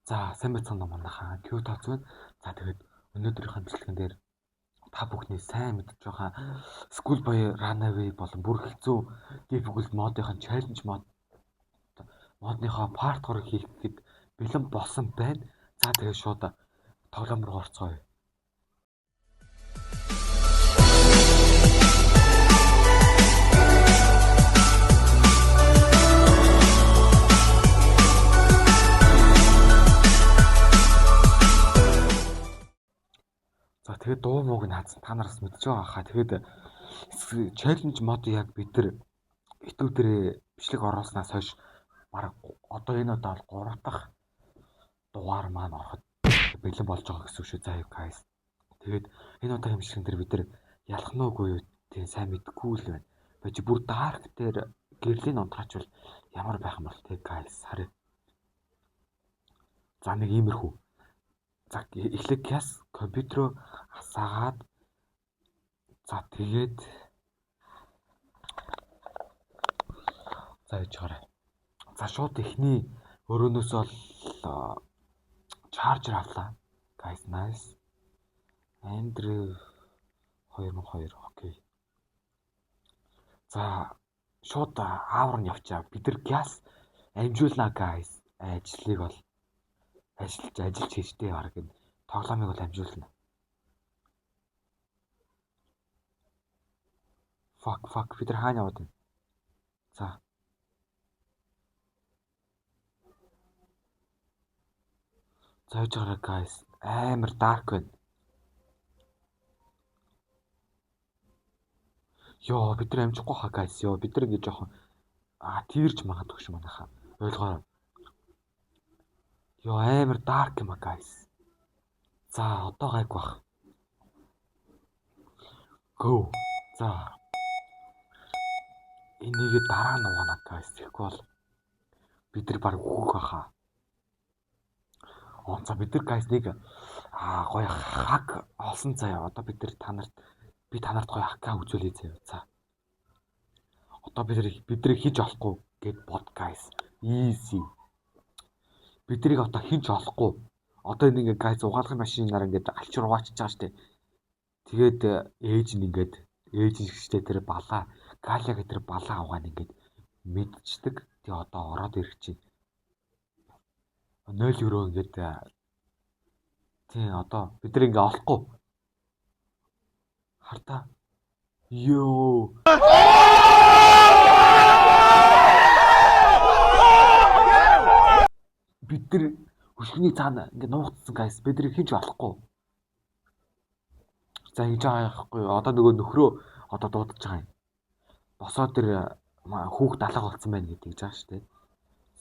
За, сайн байцгаана уу, манайхаа. Q тооц байна. За, тэгээд өнөөдрийнхөө бичлэгэн дээр та бүхний сайн мэдж байгаа School Boy Runaway болон бүр хэцүү difficult mode-ийн challenge mode модныхоо part 3 хийх гээд бэлэн болсон байна. За, тэгээд шууд тоглоом руу орцгоё. За, тэгээд дуу мууг нь хаацсан та нараас мэдж байгаа хаа. Тэгээд challenge mode яг бид нар YouTube дээр бичлэг оруулснаас хойш бараг одоо энэ удаа бол 3 дахь дугаар маань ороход бэлэн болж байгаа гэсэн үг шүү. За, guys. Тэгээд энэ удаагийн бичлэгэн дээр бид нар ялах нь үгүй юу, тийм сайн мэдэхгүй л байна. Байж бүр dark дээр гэрлийн унтраачвал ямар байх юм бол те, guys, харъя. За, нэг иймэрхүү. За, эхлээд гяс компьютерөө асаагаад, за, тэгээд за яж гараа. За, шууд эхний өрөөнөөс бол charger авлаа. Guys, nice. Andrew 2002, okay. За, шууд аавар нь явчаа. Бид нар гяс амжуулнаа, guys. Ажлыг бол ажиллаж ажиллаж хийжтэй, баг энэ тоглоомыг бол амжуулна. Fuck, fuck, бид нар хаана яваад байна? За. За, яж гараа, guys. Амар dark байна. Йоо, бид нар амжихгүй хаа, guys. Йоо, бид нар ингэж жоохон тэрж магадгүй шүү, манайхаа. Ойлгоорой. Йоо, амар dark юм а, guys. За, одоо гайг бах. Go. За. Энийгээ дараа нь угаана, guys. Тэгэхгүй бол бид нар баг үхэх баха. Оо, за, бид нар, guys, нэг гоё hack олсон заяа. Одоо бид нар та нарт би та нарт гоё hack аа үзүүлье заяа. За. Одоо бид нар хийж олохгүй гэд бод, guys. Easy. Биднийг одоо хэн ч олохгүй. Одоо энэ ингээ, guys, угаалгын машинаар ингээд алчуур угаачиж байгаа штэ. Тэгээд ээж нь ингээд, ээж нь шигчтэй тэр балаа Галя гэх тэр балаа угаан ингээд мэдчихдэг. Тэгээ одоо ороод ирэх чинь 0 өрөө ингээд, тий, одоо бид нар ингээ олохгүй. Хартаа. Йоо. Бид нар хөшгөний цаана ингээ нуугдсан, guys. Бид нар хэн ч олохгүй. За, ингэж байгаа яахгүй. Одоо нөгөө нөхрөө одоо дуудаж байгаа юм. Босоо тэр хүүхд алга болсон байна гэдэг гэж байгаа шүү дээ.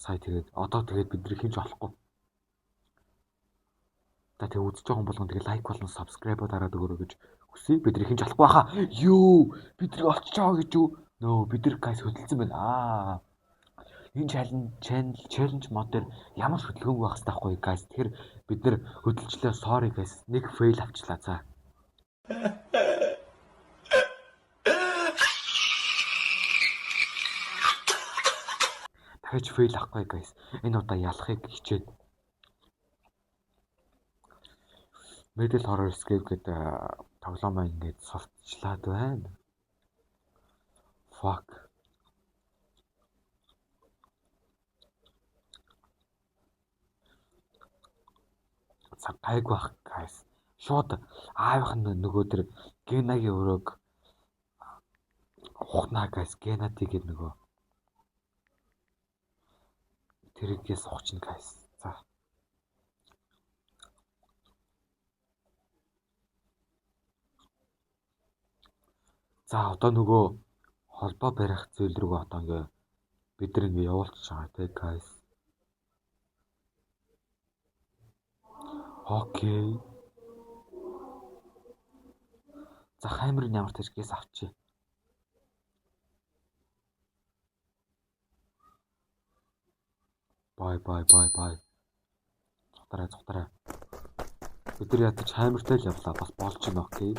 Сая тэгээд одоо тэгээд бид нар хэн ч олохгүй. За, тэг үзэж байгаа хүн болгон тэгээ like болон subscribe дараад өгөөрэй гэж хүсье. Бид нар хэн ч олохгүй байхаа. Юу? Бид нар олчихж байгаа гэж юу? Нөө, бид нар, guys, хөдөлсөн байна. Аа. Энэ challenge challenge mode дээр ямар ч хөдөлгөөнгүй байх хэрэгтэй байхгүй, guys. Тэгэхээр бид нар хөдөлчлээ. Sorry, guys. Нэг fail авчлаа. За. Дахиж fail авахгүй, guys. Энэ удаа ялахыг хичээн. Medal Horror Escape гэдэг тоглоомоо ингээд сурталчлаад байна. Fuck. За, гайг байх, guys. Шууд аавынх нь нөгөө тэр Генагийн өрөөг ухнаа, guys. Гена тэгээд нөгөө тэрэгээс ухчихна, guys. За. За, одоо нөгөө холбоо барих зүйл рүүгээ одоо ингээ бид нар ингээ явуулчих байгаа тий, guys. Okay. За, hammer ын ямар тэргээс авчи. Bye, bye, bye, bye. Цухтараа, цухтараа. Бид нар ядаж hammer тай л явлаа. Бас болж байна, okay.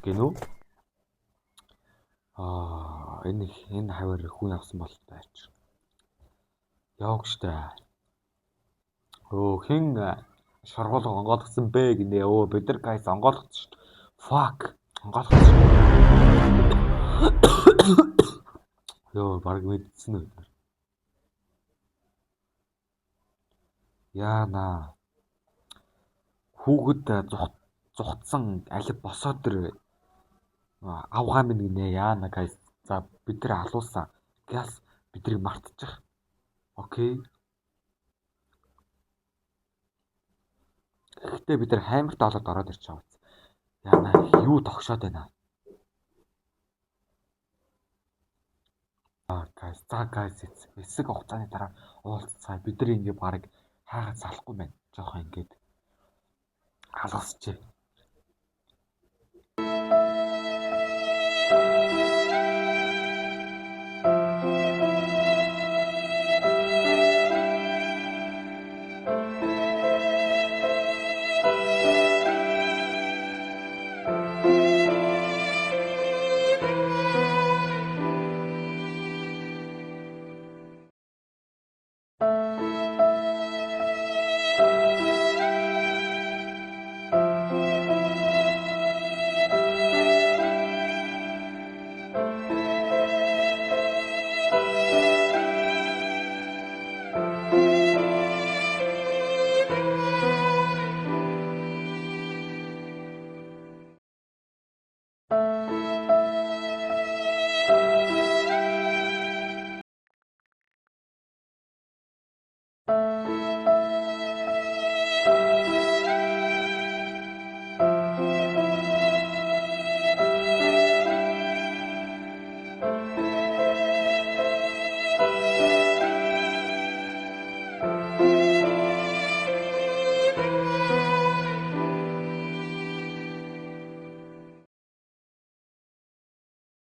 Гэнүү? Аа, энэ хавар хүн явсан бол байж. Яваг штэ. Өө, хэн шоргоолго онгойлгосон бэ гинэ. Өө, бид нар, guys, онгойлгосон шүү дээ. Fuck. Онгойлгосон шүү. Йоо, баг мэдсэн үү бид нар. Яана. Хүүхэд зугтсан алив босоо тэр авгаа минь гинэ. Яана, guys. За, бид нар алуулсан. Газ биднийг мартчих. Okay. Гэхдээ бид нар хаймарт олоод ороод ирж байгаа биз. Яана, юу тогшоод байна? Аа, guys, за, guys, хэсэг хугацааны дараа уулзцаа. Бид нар ингээ бараг хаагаад салахгүй байна. Жохон ингээд алгасчээ.